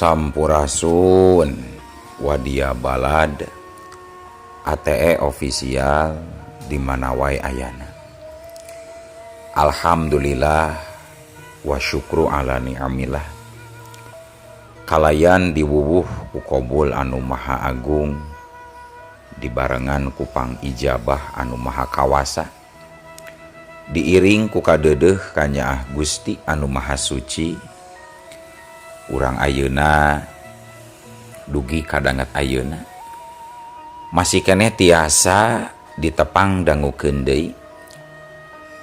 Sampurasun Wadia Balad ATE official di mana wae ayana. Alhamdulillah wa syukru ala ni'amillah. Kalayan diwuwuh ku kobul anu maha agung dibarengan ku pangijabah anu maha kawasa. Diiring ku kadeudeuh kanyaah Gusti anu maha suci. Urang ayeuna dugi kadanget ayeuna masih keneh tiasa ditepang dangukeun deui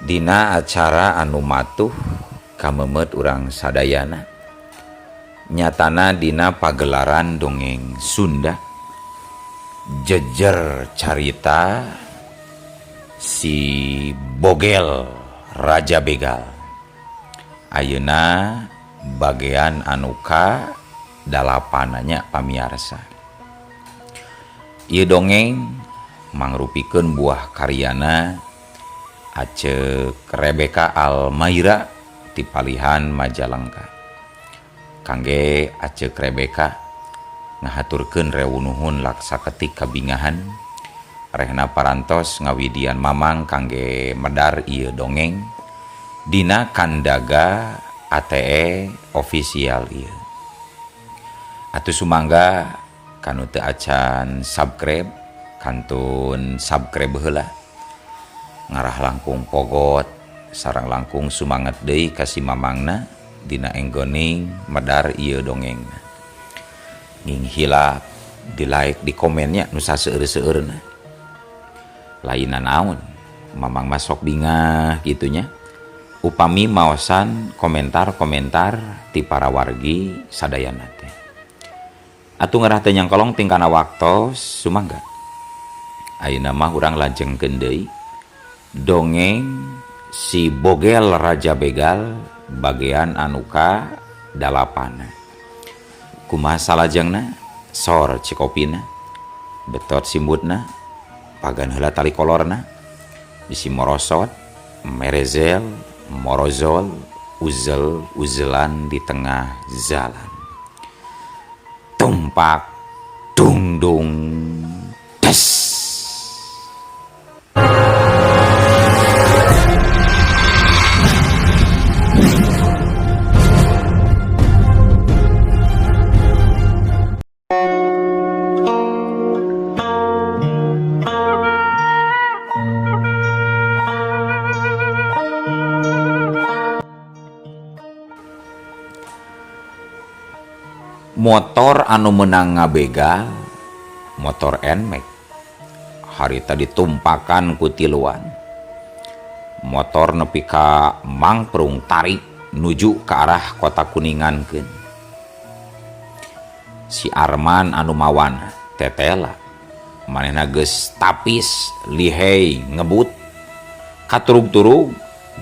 dina acara anu matuh kamemet urang sadayana nyatana dina pagelaran dongeng Sunda jejer carita si Bogel Raja Begal ayeuna bagian anuka dalapananya pamiarsa. Ieu dongeng mangrupikeun buah karyana Aceuk Rebecca Almaira ti Palihan Majalengka. Kangge Aceuk Rebecca ngahaturkeun rewu nuhun laksa ketik kabingahan rehna parantos ngawidian mamang kangge medar ieu dongeng dina kandaga ATE official ieu. Atuh sumangga kanu teu acan subscribe kantun subscribe heula ngarah langkung pogot sareng langkung sumanget deui ka si mamangna dina enggoning medar ieu dongengna. Nging hilap di like di komennya nu saseueur-seueurna. Lainna naon mamang mah sok bingah gitunya. Upami maosan komentar-komentar ti para wargi sadayana teh. Atuh ngarah teu nyangkolong tingkana waktos sumangga. Ayeuna mah urang lajengkeun deui dongeng si Bogel Raja Begal bagian anu ka dalapana. Kumaha salajengna? Sor cikopina, betot simbutna, pagan heula tali kolorna, bisi morosot, merezel, morozol, uzel uzelan di tengah jalan. Tumpak dung dung des. Motor anu menang ngabegal motor Nmax harita ditumpakan ku tiluan motor nepi ka mangprung tarik nuju ke arah kota Kuningan keun. Si Arman anu mawana tetela manehna geus tapis lihei ngebut katurug-turug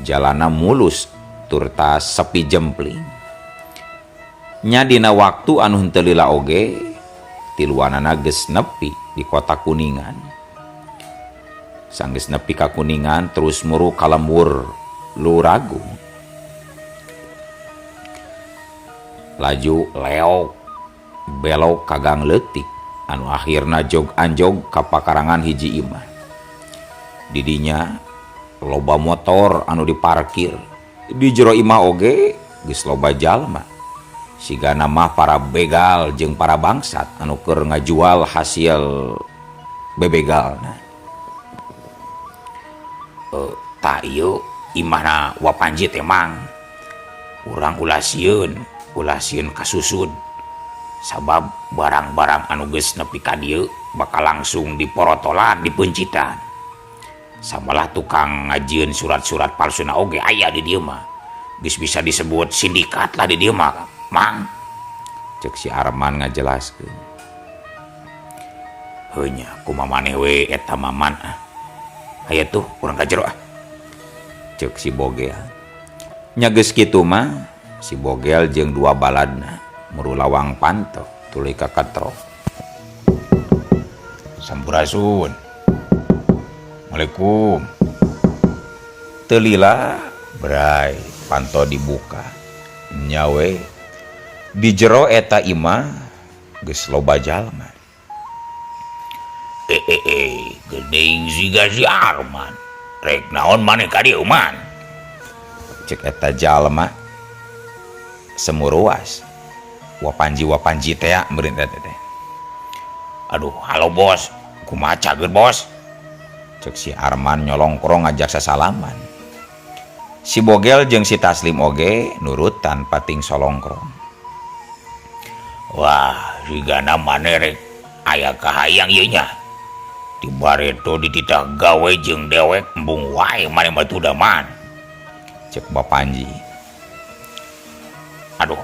jalana mulus turta sepi jempling. Nya dina waktu anu henteu lila oge tiluanana geus nepi di kota Kuningan. Sanggeus nepi ka Kuningan terus muru ka lembur Luragung. Laju leok belok ka gang leutik anu akhirna jog anjog ka pakarangan hiji imah. Didinya loba motor anu diparkir di jero imah oge geus loba jalma. Sigana mah para begal jeung para bangsat anu keur ngajual hasil bebegalna. Tah ieu imahna Wa Panji teh mang. Urang ulah sieun kasusud. Sabab barang-barang anu geus nepi ka dieu bakal langsung diporotolan, dipeuncitan. Samalah tukang ngajieun surat-surat palsuna oge aya di dieu mah. Geus bisa disebut sindikat lah di dieu mah. Mang, cek si Arman ngajelaskeun. Heuh nya kumaha maneh we eta maman ah. Aya tuh urang ka jero ah. Cek si Bogel. Nya geus kitu mah si Bogel jeung dua baladna muru lawang panto tuluy ka katrok. Sampurasun. Assalamualaikum. Teu lila bray panto dibuka. Nya we Di jero eta imah geus loba jalma. Eh, geuning siga si Arman. Rek naon maneh ka dieu man? Cek eta jalma semuruas. Wapanji-wapanji teh meureun eta teh. Aduh, halo bos. Kumaha cager bos? Cek si Arman nyolongkrong ngajak sasalaman. Si Bogel jeung si Taslim oge nurut tanpa ting solongkrong. Wah, sigana maneh rek aya kahayang ieu nya. Di bareto dititah gawe jeung dewek embung wae maneh mah tuh man. Cek Bapanji. Aduh,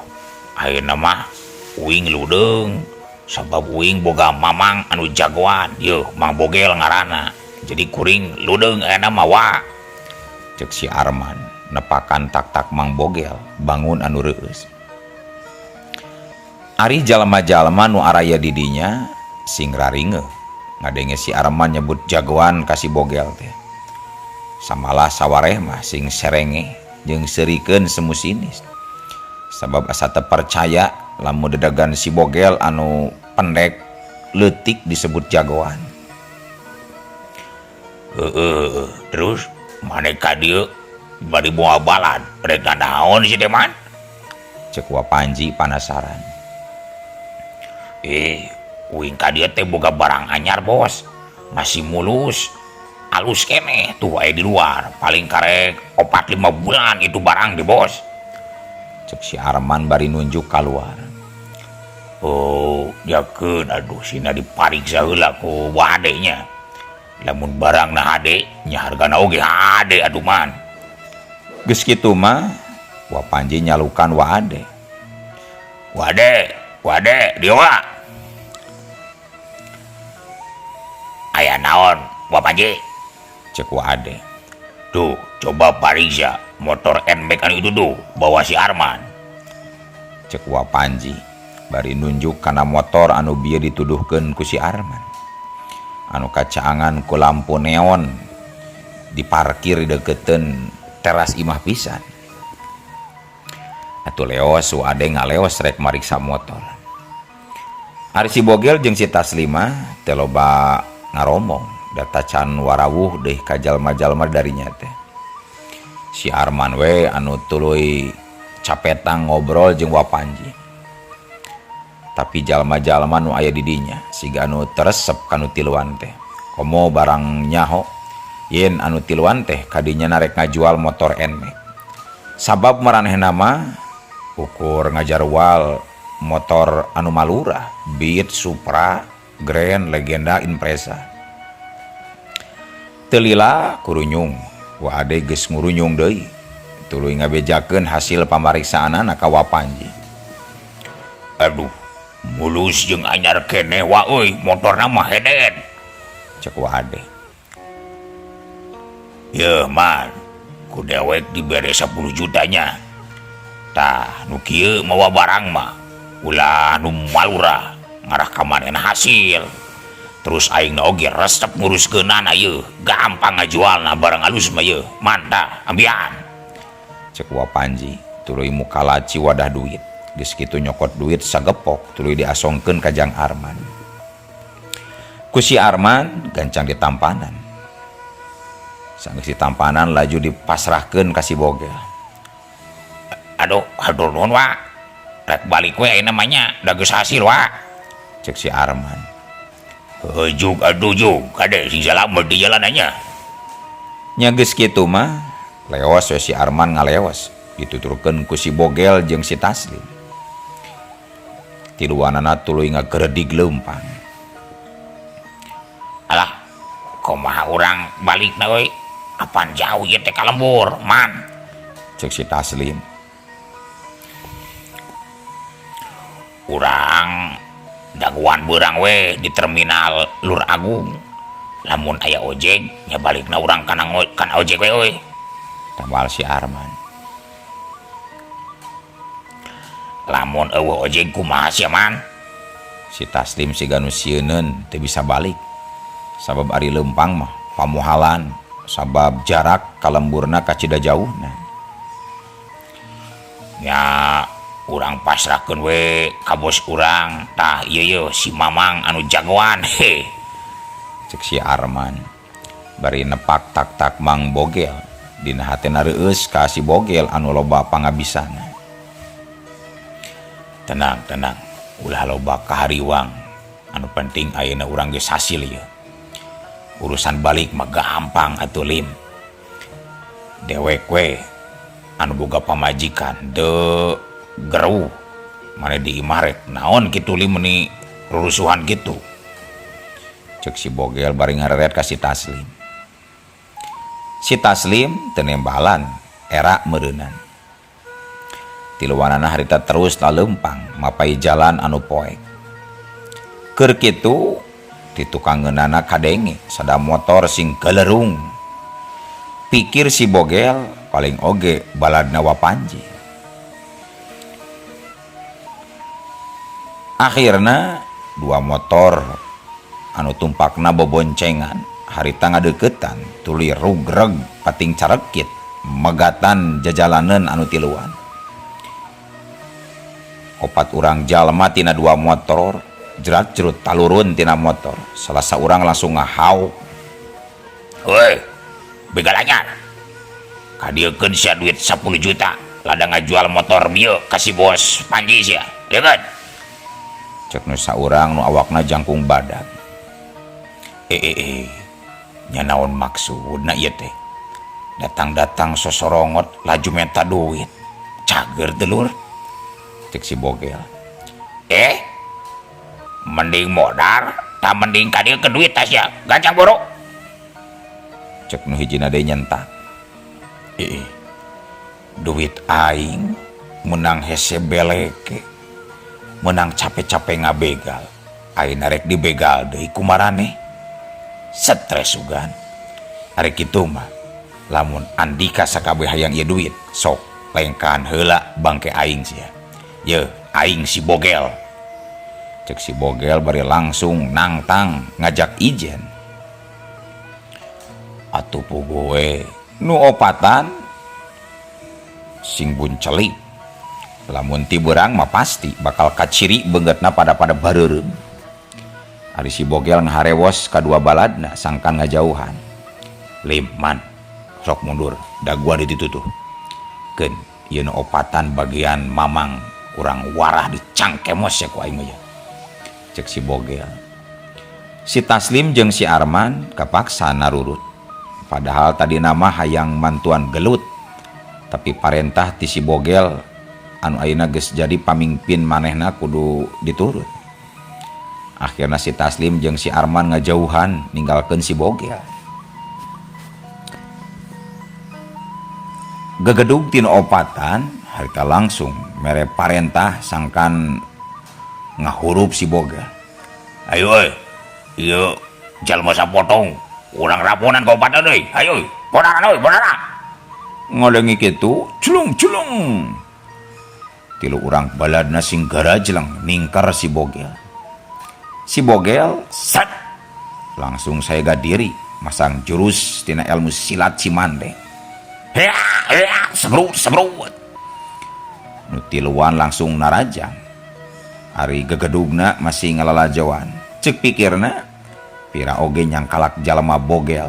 ayeuna mah uing ludeung sabab uing boga mamang anu jagoan, yeuh Mang Bogel ngaranna. Jadi kuring ludeung ayeuna mah wa. Cek si Arman nepakan tak-tak Mang Bogel bangun anu reueus. Ari jalma-jalma nu araya di dinya sing raringeuh ngadenge si Arman nyebut jagoan ka si Bogel teh. Samalah sawareh mah sing serenge jeung seurikeun semu sinis. Sabab asa teu percaya lamun dedegan si Bogel anu pendek leutik disebut jagoan. Heeh, terus maneh ka dieu bari moal balad rek naon si teh man? Cek Wa Panji panasaran. Uing ka dieu teh boga barang anyar bos, masih mulus, alus keneh tuh aya di luar, paling karek 4-5 bulan itu barang di bos. Cek si Arman bari nunjuk kaluar. Oh, jakeun aduh sina dipariksa heula ku wadenya. Lamun barangna hade, nya hargana oge hade atuh man. Geus kitu mah Wa Panji nyalukan Wa Ade. Wade, wade, dieu wa. Aya naon Wa Panji? Cek Wa Ade. Tuh, coba pariksa motor Nmax anu itu tuh bawa si Arman. Cek Wa Panji bari nunjuk kana motor anu bieu dituduhkeun ku si Arman. Anu kacaangan ku lampu neon diparkir di deketeun teras imah pisan. Atuh leos Wa Ade ngaleos rek mariksa motor. Ari si Bogel jeung si Taslima teh loba ngaromong data can warawuh deh ka jalma-jalma darinya teh. Si Arman we anu tuluy capetang ngobrol jeung Wa Panji. Tapi jalma-jalma nu aya di dinya siga anu teresep kanu tiluan teh. Komo barang nyaho yen anu tiluan teh kadinya narek ngajual motor Nmax. Sabab maranehna mah ukur ngajarwal motor anu malurah, Beat, Supra, Grand, Legenda, Impreza. Teu lila kurunyung, Wa Ade geus ngurunyung deui. Tuluy ngabejakeun hasil pamariksaanana ka Wa Panji. Aduh, mulus jeung anyar keneh wa euy, motorna mah heden. Cek Wa Ade. Yeuh man, ku dewek dibere 10 jutanya. Tah, nu kieu mawa barang mah ulah nu malurah ngarah ka manehna hasil. Terus aing oge resep nguruskeunana ieu, gampang ngajualna barang alus mah ieu. Mantah, ambian. Cek Wa Panji, tuluy muka laci wadah duit. Geus kitu nyokot duit sagepok tuluy diasongkeun ka Jang Arman. Ku si Arman gancang ditampanan. Sanggeus ditampanan laju dipasrahkeun ka si Bogel. Aduh, hatur nuhun wa. Rek balik we ayeuna mah nya, da geus hasil wa. Cek si Arman. Heuh jug aduh jug, kade sing salamet di jalanannya. Nya geus kitu mah leos we si Arman ngaleos dituturkeun ku si Bogel jeung si Taslim. Tiluanana tuluy ngageredig leumpang. Alah, kumaha urang balikna euy? Apan jauh ieu teh ka lembur, man. Cek si Taslim. Urang daguan beurang we di terminal Lur Agung. Lamun aya ojek nya balikna urang kana ojek we euy. Tambal si Arman. Lamun eueuh ojek kumaha sia man? Si Taslim siga nu sieuneun teu bisa balik. Sabab ari leumpang mah pamohalan sabab jarak ka lemburna kacida jauhna. Nya Urang pasrahkeun we ka bos urang tah ieu ye si Mamang anu jagoan he. Cek si Arman bari nepak tak-tak Mang Bogel dina hatena reueus ka si Bogel anu loba pangabisana. Tenang tenang ulah loba kahariwang anu penting ayeuna urang geus hasil ieu. Urusan balik mah gampang atuh Lim. Dewek we anu boga pamajikan de geruh maneh di imah rek naon kitu Lim meuni rurusuhan kitu. Cek si Bogel bari ngareret ka si Taslim. Si Taslim teu nembalan era meureunan. Tiluanana harita terus laleumpang mapai jalan anu poek. Keur kitu ti tukangeunana kadenge sada motor sing galerung. Pikir si Bogel paling oge baladna Wa Panji. Akhirna dua motor anu tumpakna boboncengan harita ngadeukeutan tuluy rugreg pating carekit megatan jajalaneun anu tiluan. Opat urang jalma tina dua motor jerat-jerut talurun tina motor. Salah saurang langsung ngahau. Heuy, begal anyar. Kadieukeun sia duit 10 juta lada ngajual motor bieu ka si bos Panji sia. Diekeun. Cek nu saurang nu awakna jangkung badag. Nya naon maksudna ieu teh? Datang-datang sosorongot laju menta duit. Cager teh lur. Cek si Bogel. Mending modar, tak mending ka dieu ke duit tas ya. Gancang boro. Cek nu hijina deui nyentak. Duit aing menang hese beleke. Menang capek-capek ngabegal. Aing rek dibegal deui ku maraneh. Stres sugan. Ari kitu mah lamun Andika sakabeh hayang ieu duit, sok lengkahan heula bangke aing sia. Ye, aing si Bogel. Cek si Bogel bari langsung nangtang ngajak ijen. Atuh puguh we nu opatan sing buncelik. Lamun ti beurang mah pasti bakal kaciri beungeutna pada-pada bareureum. Ari si Bogel ngaharewos kadua baladna sangkan ngajauhan. Lim man sok mundur daguan di ditu tuh. Keun ieu nu opatan bagian Mamang kurang warah dicangkemos ya ku aing mah ya. Cek si Bogel. Si Taslim jeung si Arman kapaksa narurut. Padahal tadi nama hayang mantuan gelut. Tapi parentah ti si Bogel anu ayeuna geus jadi pamimpin manehna kudu diturut. Akhirna si Taslim jeung si Arman ngajauhan ninggalkeun si Bogel. Gegedug tina opatan harita langsung mere parentah sangkan ngahurup si Bogel. Ayo euy, ieu jalma sapotong urang raponan ka opatan euy. Ayo bonaran euy, bonaran. Ngadengi kitu, culung-culung. Tilu urang baladna sing garajleng ningkar si Bogel. Si Bogel set langsung saega diri masang jurus tina ilmu silat Cimande. Hea, hea, sebrut, sebrut. Nu tiluan langsung narajang. Ari gegedugna masih ngalalajoan. Cek pikirna pira oge nyangkalak jalma Bogel.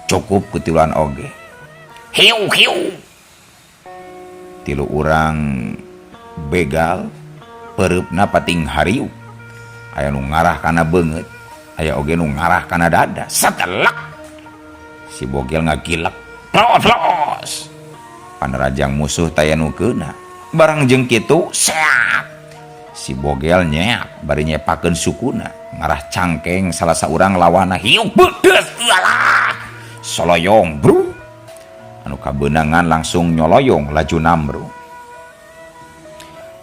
Cukup kutiluan oge. Hiu hiu. Tilu urang begal pereupna pating hariu. Aya nu ngarah kana beungeut, aya oge nu ngarah kana dada. Setelak. Si Bogel ngagilek. Plos plos. Panarajang musuh taya nu keuna. Barang jeung kitu seak. Si Bogel nyeak bari nyepakeun sukuna ngarah cangkeng salah saurang lawana hiu beudeus ialah. Soloyong bro. Anu kabeunangan langsung nyoloyong laju namru.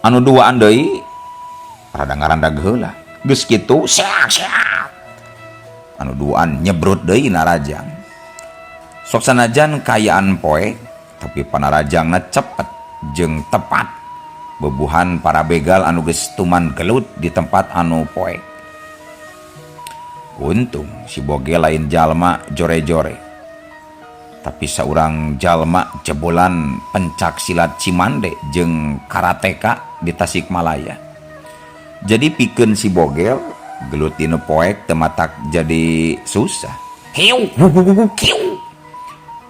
Anu duaan deui rada ngarandag heula. Geus kitu seak seak. Anu duaan nyebrut deui narajang. Sok sanajan kayaan poe tapi panarajangna cepet jeung tepat. Bebuhan para begal anu geus tuman gelut di tempat anu poek. Untung si Bogel lain jalma jore-jore. Tapi saurang jalma jebolan pencak silat Cimande jeung karateka di Tasikmalaya. Jadi pikeun si Bogel gelut dina poek teu matak jadi susah. Hiu kiu.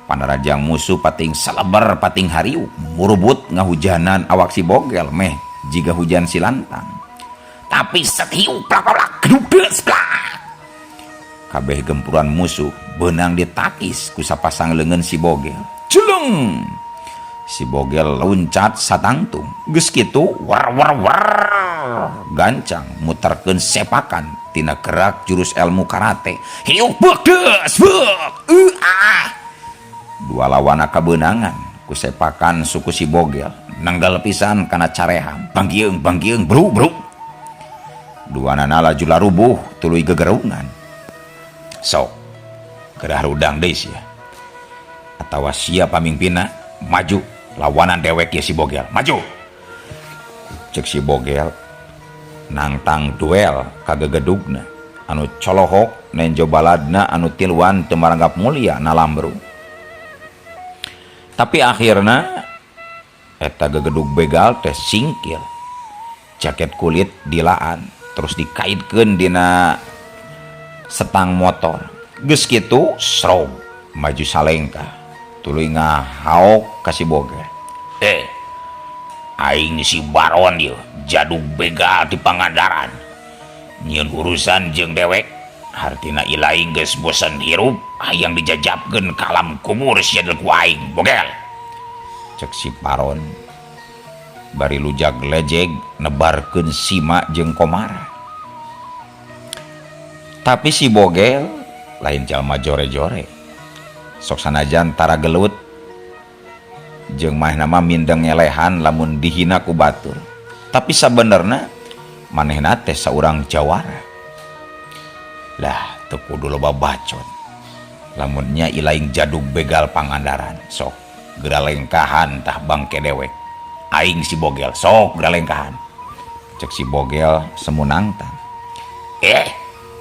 Panarajang musuh pating saleber pating hariu murubut ngahujanan awak si Bogel meh jiga hujan silantang. Tapi set hiu plak plak gedudes plak. Kabeh gempuran musuh beunang ditakis ku sapasang leungeun si Bogel. Jeleng. Si Bogel loncat satangtung. Geus kitu war war war gancang muterkeun sepakan tina gerak jurus ilmu karate. Hiu beuk deus beuk. Ah. Dua lawana kabeunangan ku sepakan suku si Bogel. Nanggal pisan kana careham. Bangkieung bangkieung bru bru. Dua nana laju larubuh tuluy gegerungan. Sok kedah rudang deui sia. Atawa sia pamimpinna maju lawanan dewek ye si Bogel. Maju. Cek si Bogel nangtang duel kagegedugna anu colohok nenjo baladna anu tiluan teu maranggap mulia nalambru. Tapi akhirna eta gegedug begal teh singkil. Jaket kulit dilaan terus dikaitkeun dina setang motor. Geus kitu srog maju salengkah tuluy ngahaok ka si Bogel. Aing si Baron ieu jadug begal di Pangandaran. Nyieun urusan jeung dewek hartina ilaing geus bosen hirup hayang dijajabkeun ka alam kubur sia ku aing Bogel. Cek si Baron bari lujag lejeg nebarkeun sima jeung komara. Tapi si Bogel lain jalma jore-jore. Sok sanajan tara gelut jeung manehna mah mindeng ngelehan lamun dihina ku batur. Tapi sabenerna manehna teh saurang jawara. Lah teu kudu loba bacot. Lamun nya ilaing jadug begal Pangandaran, sok geura lengkahan tah bangke dewek. Aing si Bogel sok geura lengkahan. Cek si Bogel semunangtang.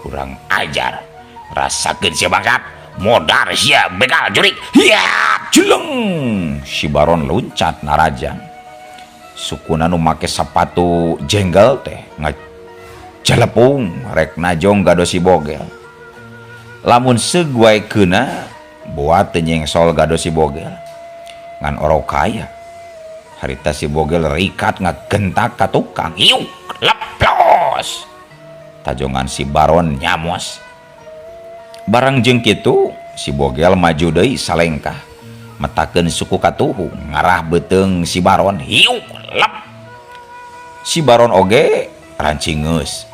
Kurang ajar. Rasakeun sia bangsat. Modar sia begal jurik. Hiap jeleng. Si Baron loncat narajang. Sukuna nu make sapatu jenggal teh ngajalepung rek najong gado si Bogel. Lamun seug wae keuna boa teu nyengsol gado si Bogel. Ngan orok kaya. Harita si Bogel rikat ngagentak ka tukang. Iuk leplos. Tajongan si Baron nyamos. Barang jeung kitu si Bogel maju deui salengkah. Metakeun suku katuhu ngarah beuteung si Baron. Hiuk lep. Si Baron oge rancingeus.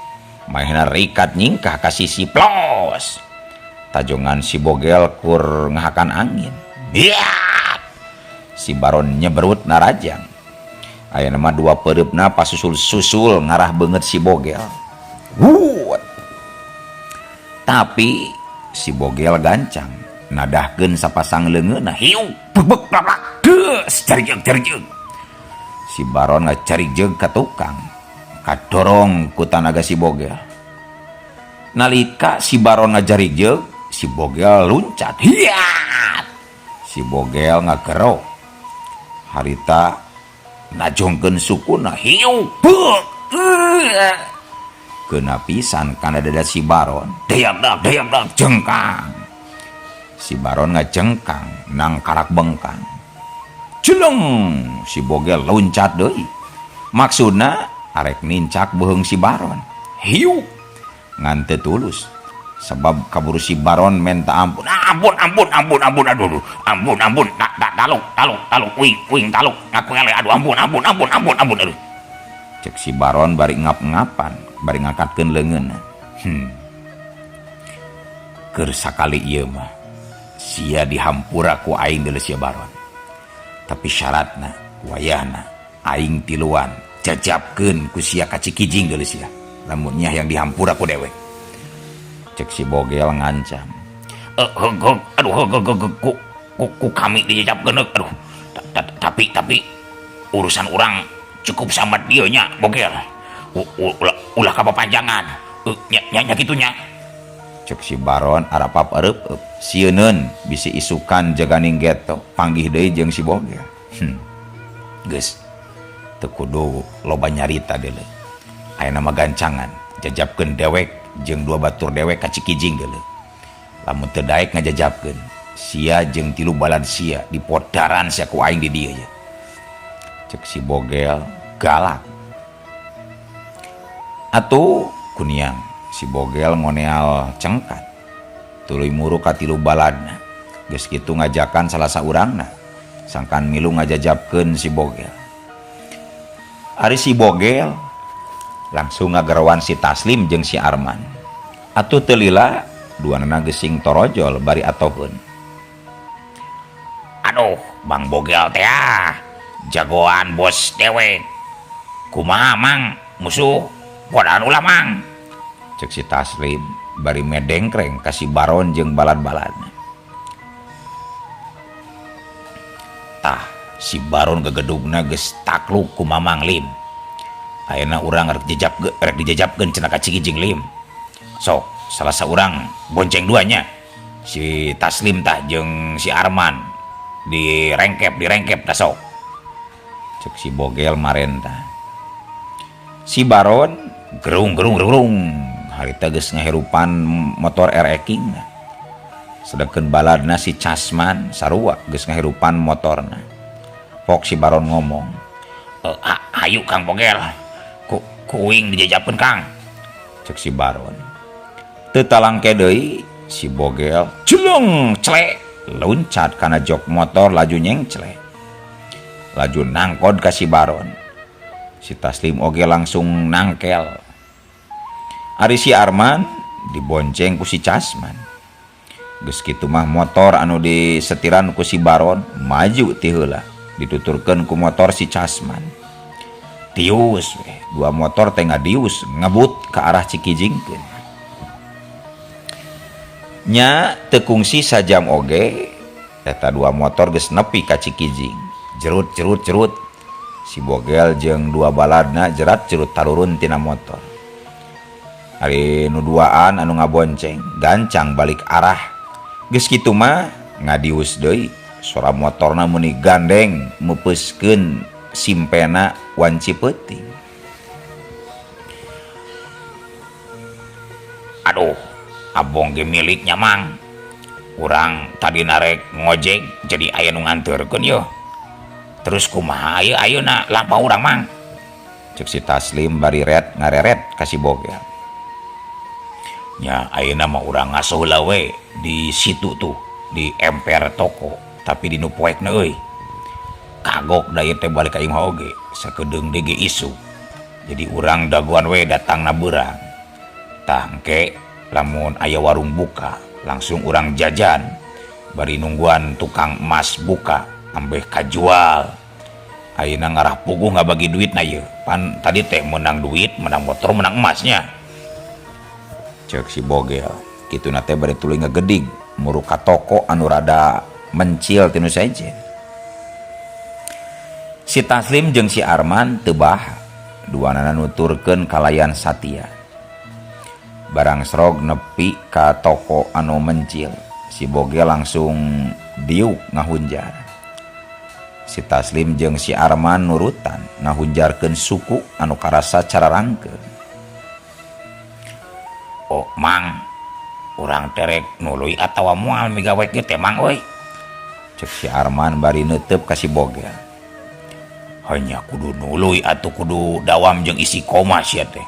Manehna rikat nyingkah ka sisi plos. Tajongan si Bogel kur ngahakan angin. Biak. Si Baron nyeberut narajang. Ayeuna mah dua peureupna pasusul-susul ngarah beungeut si Bogel. Wut. Tapi si Bogel gancang nadahkeun sapasang leungeunna. Hiu bek bek plak plak deus carijeg carijeg. Si Baron ngacarijeg ka tukang kadorong ku tanaga si Bogel. Nalika si Baron ngajarijeg, si Bogel luncat. Hiat. Si Bogel ngagero. Harita najongkeun sukuna. Hiu bek. Kena pisan kana dada si Baron. Dayak dak dayak dak jengkang. Si Baron ngajengkang nang karak bengkang. Jeleng si Bogel loncat deui. Maksudna arek nincak beuheung si Baron. Hiu ngan teu tulus. Sebab kaburu si Baron menta ampun. Ampun ampun ampun ampun aduh aduh. Ampun ampun tak tak taluk taluk taluk uing uing taluk ngaku eleh aduh ampun ampun ampun ampun ampun aduh. Cek si Baron bari ngap-ngapan, bari ngangkatkeun leungeunna. Keur sakali ieu mah sia dihampura ku aing deuleu sia Baron. Tapi syaratna wayahna aing tiluan jajabkeun ku sia ka Cikijing deuleu sia. Lamun nya yang dihampura ku dewek. Cek si Bogel ngancam. Heug heug aduh heug heug heug ku, ku, ku kami dijajabkeun aduh. Tapi urusan urang cukup sama dia nya Bogel. Ulah kapapanjangan. Nya nya kitu nya. Cek si Baron arapap ereup sieuneun bisi isukan jaganing geto panggih deui jeung si Bogel. Geus teu kudu loba nyarita deuleu. Ayeuna mah gancangan jajabkeun dewek jeung dua batur dewek ka Cikijing deuleu. Lamun teu daek ngajajabkeun sia jeung tilu balad sia dipodaran sia ku aing di dieu ye. Cek si Bogel galak. Atuh kuniang si Bogel ngoneal cengkat tuluy muru ka tilu baladna. Geus kitu ngajakan salah saurangna sangkan milu ngajajabkeun si Bogel. Ari si Bogel langsung ngagerowan si Taslim jeung si Arman. Atuh teu lila duanana geusing torojol bari atoheun. Aduh, Bang Bogel teh ah, jagoan bos dewek. Kumaha Mang, musuh podaan ulah Mang. Cek si Taslim bari medengkreng ka si Baron jeung balad-baladna. Tah, si Baron gegedugna geus takluk ku Mamang Lim. Ayeuna urang rek dijajabkeun cenah ka Cikijing Lim. Sok, salah saurang bonceng duanya. Si Taslim tah jeung si Arman direngkep tah sok. Cek si Bogel marentah. Si Baron gerung gerung gerung harita geus ngahirupan motor RX King. Sedengkeun baladna si Casman sarua geus ngahirupan motorna. Pok si Baron ngomong, "Hayu Kang Bogel, kuing dijajabkeun Kang." Cek si Baron. Teu talangke deui si Bogel jeleng clek loncat kana jok motor laju nyengcle. Laju nangkod ka si Baron. Si Taslim oge langsung nangkel. Ari si Arman dibonceng ku si Casman. Geus kitu mah motor anu disetiran ku si Baron maju ti heula dituturkeun ku motor si Casman. Tius weh, dua motor teh ngadius ngebut ke arah Cikijingkeun. Nya teu kungsi sajam oge eta dua motor geus nepi ka Cikijing. Jerut jerut jerut. Si Bogel jeung dua baladna jerat jerut tarurun tina motor. Ari nu duaan anu ngabonceng gancang balik arah. Geus kitu mah ngadius deui. Sora motorna meuni gandeng meupeuskeun simpena wanci peuting. Aduh, abong ge miliknya Mang. Urang tadi narek ngojek jadi aya nu nganterkeun yeuh. Terus kumaha ieu ayeuna lampah urang Mang? Cek si Taslim bari ret ngareret ka si Bogel. Nya ayeuna mah urang ngaso heula we di situ tuh di emper toko tapi di nu poekna euy. Kagok da ieu teh balik ka imah oge sakedeung deui ge isuk. Jadi urang dagoan we datangna beurang. Tah engke lamun aya warung buka langsung urang jajan bari nungguan tukang emas buka ambeh kajual. Ayeuna ngarah puguh ngabagi duit na ieu. Pan tadi teh menang duit, menang motor, menang emasnya. Cek si Bogel. Kituna teh bari tuluy ngegedig muru ka toko anu rada mencil tinu sejen. Si Taslim jeung si Arman teu baha. Duanana nuturkeun kalayan satia. Barang srog nepi ka toko anu mencil, si Bogel langsung diuk ngahunjar. Si Taslim jeung si Arman nurutan ngahunjarkeun suku anu karasa cararangkeun. Oh, Mang, urang terek nuluy atawa moal migawe ge teh Mang euy. Cek si Arman bari neuteup ka si Bogel. Hanya kudu nuluy atuh kudu dawam jeung isi koma sia teh.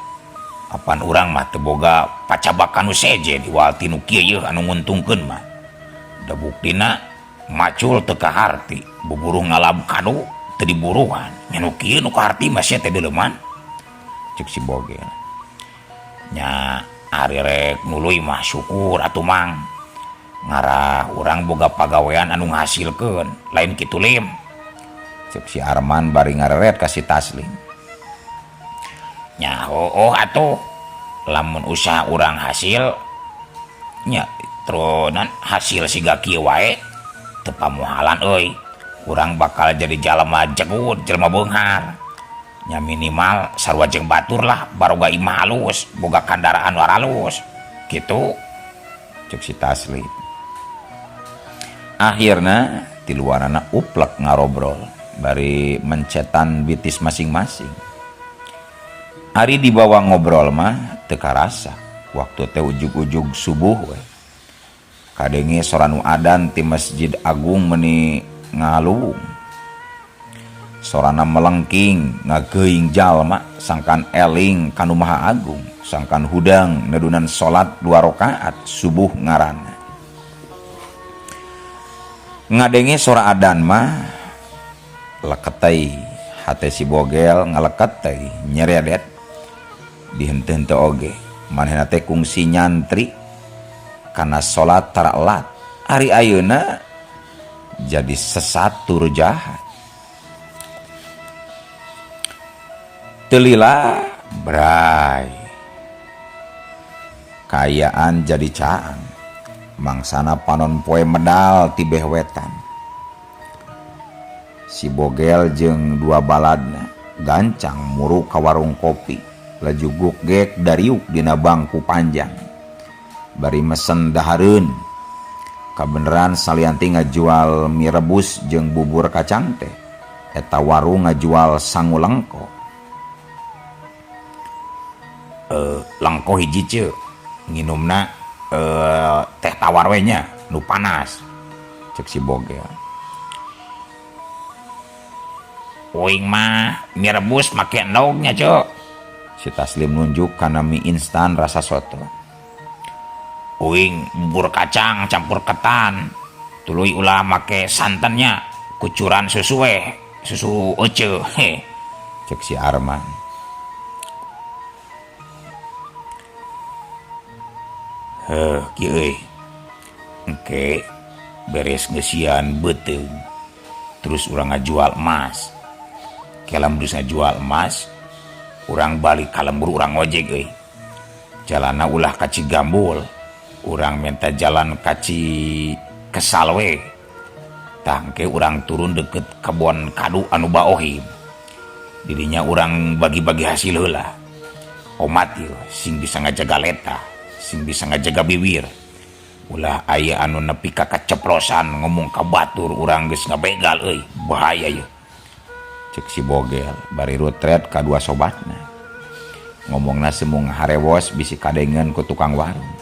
Apan urang mah teu boga pacabakan nu sejen iwal ti nu kieu yeuh anu nguntungkeun mah. Da buktina macul teu kaharti, buburuh ngalab kado teu diburuhan. Nya nu kieu nu kaharti mah sia teh deuleuman. Cek si Bogel. Nya ari rek nuluy mah syukur atuh Mang. Ngarah urang boga pagawean anu ngahasilkeun, lain kitu Lim. Cek si Arman bari ngareret ka si Taslim. Nya hooh atuh lamun usaha urang hasil nya terunan hasil siga kieu wae teu pamohalan euy. Urang bakal jadi jalma jegut, jelema beunghar. Nya minimal sarua jeung batur lah, baroga imah halus, boga kandaraan nu halus. Kitu. Cek si Taslim. Akhirna tiluanana uplek ngarobrol bari mencetan bitis masing-masing. Ari dibawa ngobrol mah teu karasa waktu teh ujug-ujug subuh we. Kadenge sora nu adan ti Masjid Agung meuni ngaluwung. Sorana melengking ngageuing jalma sangkan eling ka Nu Maha Agung, sangkan hudang nedunan salat 2 rakaat subuh ngaranna. Ngadenge sora adan mah leketei hate si Bogel ngaleketei nyeredet dihenteu-henteu oge manehna teh kungsi nyantri kana salat tara elat. Ari ayeuna jadi sesat tur jahat. Teu lila bray kaayaan jadi caang mangsana panon poe medal ti beh wetan. Si Bogel jeung dua baladna gancang muru ka warung kopi laju gugek dariuk dina bangku panjang bari mesen dahareun. Kabeneran salianti ngajual mie rebus jeung bubur kacang teh eta warung ngajual sangu lengko. Lengko hiji ceu nginumna teh tawar we nya nu panas cek si Bogel. Uing mah mie rebus make endognya ceu. Si Taslim nunjuk kana mie instan rasa soto. Uing bubur kacang campur ketan tuluy ulah make santannya kucuran susu we susu ece he cek si Arman. Heuh kieu euy engke beres ngeusian beuteung terus urang ngajual emas. Kelam geus ngajual emas urang balik ka lembur urang ngojek euy. Jalana ulah ka Cigambul, urang minta jalan ka Cikesal we. Tah engke urang turun deket kebon kadu anu baohim. Didinya urang bagi-bagi hasil heula. Omat ieu sing bisa ngajaga leta, sing bisa ngajaga bibir. Ulah aya anu nepi ka kaceplosan ngomong ka batur urang geus ngabegal euy, bahaya ieu. Cek si Bogel bari rutret ka dua sobatna. Ngomongna semung harewos bisi kadengeun ku tukang warung.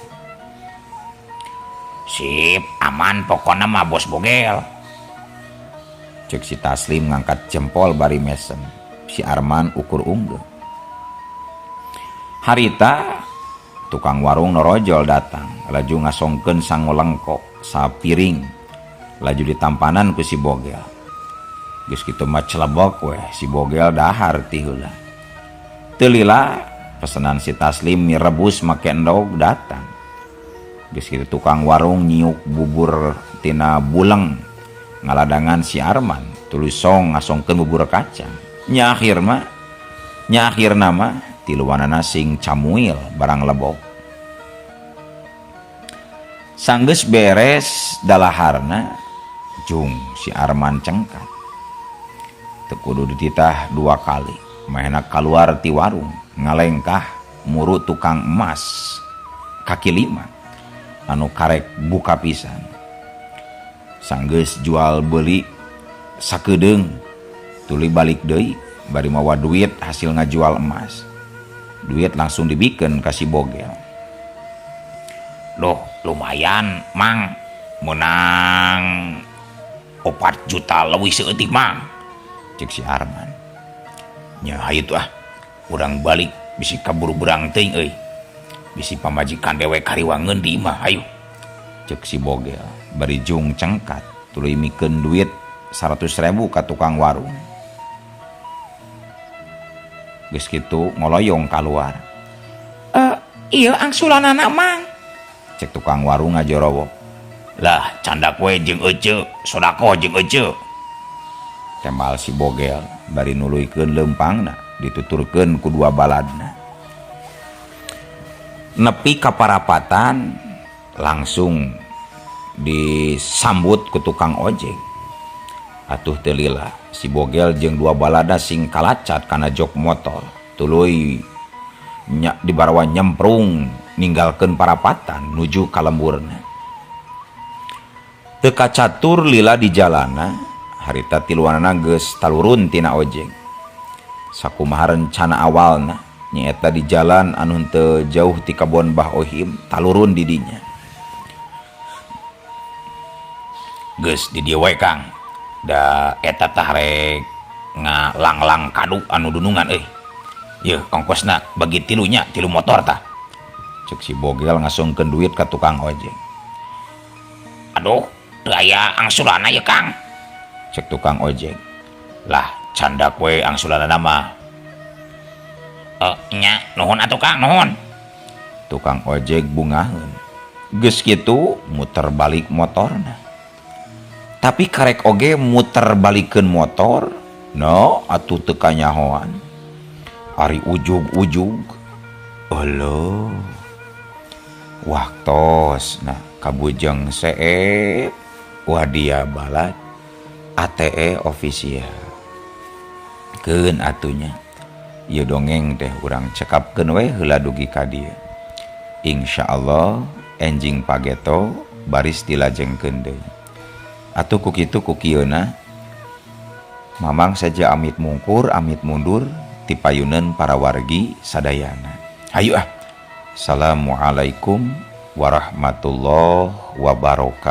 Sip, aman pokona mah bos Bogel. Cek si Taslim ngangkat jempol bari mesem. Si Arman ukur unggul. Harita tukang warung norojol datang, laju ngasongkeun sangu lengkok sapiring, laju ditampanan ku si Bogel. Geus kitu mah celebok weh si Bogel dahar ti heula. Teu lila pesenan si Taslim mie rebus make endog datang. Geus kitu tukang warung nyiuk bubur tina buleng ngaladangan si Arman tuluy song ngasongkeun bubur kacang. Nya akhirna mah tiluanana sing camuil barang lebok. Sanggeus beres dalaharna jung si Arman cengkat. Teu kudu dititah 2 kali, mahena kaluar ti warung ngalengkah muru tukang emas kaki 5 anu karek buka pisan. Sanggeus jual beli sakedeung tuluy balik deui bari mawa duit hasil ngajual emas. Duit langsung dibikeun ka si Bogel. Loh, lumayan mang, menang 4 juta leuwih seueutik mang. Cek si Arman. Nya hayu tuh ah, urang balik bisi kaburu berang teuing euy. Bisi pamajikan dewek kariwangeun di imah hayu. Cek si Bogel bari jung cengkat tuluy mikeun duit 100.000 ka tukang warung. Geus kitu ngoloyong kaluar. Ieu angsulanana mang. Cek tukang warung ngajorowok. Lah candak we jeung ece, sodakoh jeung ece. Tembal si Bogel bari nuluykeun leumpangna dituturkeun ku dua baladna. Nepi ka parapatan langsung disambut ku tukang ojek. Atuh teu lila si Bogel jeung dua balada sing kalacat kana jok motor. Tuluy nya dibarawa nyemprung Ninggalkeun parapatan nuju ka lemburna. Teu kacatur lila di jalana, harita tiluanana geus talurun tina ojek. Sakumaha rencana awalna, nyaeta di jalan anu henteu jauh ti kabon Bah Ohim, talurun di dinya. Geus di dieu wae Kang, da eta tah rek ngalanglang kadu anu dunungan euy. Yeuh ongkosna bagi tilu nya, tilu motor tah. Cek si Bogel ngasongkeun duit ka tukang ojek. Aduh, teu aya angsulanna yeuh Kang. Cek tukang ojek. Lah, candak we angsulanna mah. Nya, nuhun atuh Kang, nuhun. Tukang ojek bungaheun. Geus kitu muter balik motorna. Tapi karek oge muter balikeun motor, no atuh teu kanyahoan. Ari ujug-ujug. Euleuh. Waktos nah kabujeng seep wadia balad ATE official. Keun atunya. Ieu dongeng teh urang cekapkeun we heula dugi ka dieu. Insyaallah enjing pageto baris dilajengkeun deui. Atuh ku kitu ku kieuna Mamang saja amit mungkur amit mundur ti payuneun para wargi sadayana. Hayu ah. Assalamualaikum warahmatullahi wabarakatuh.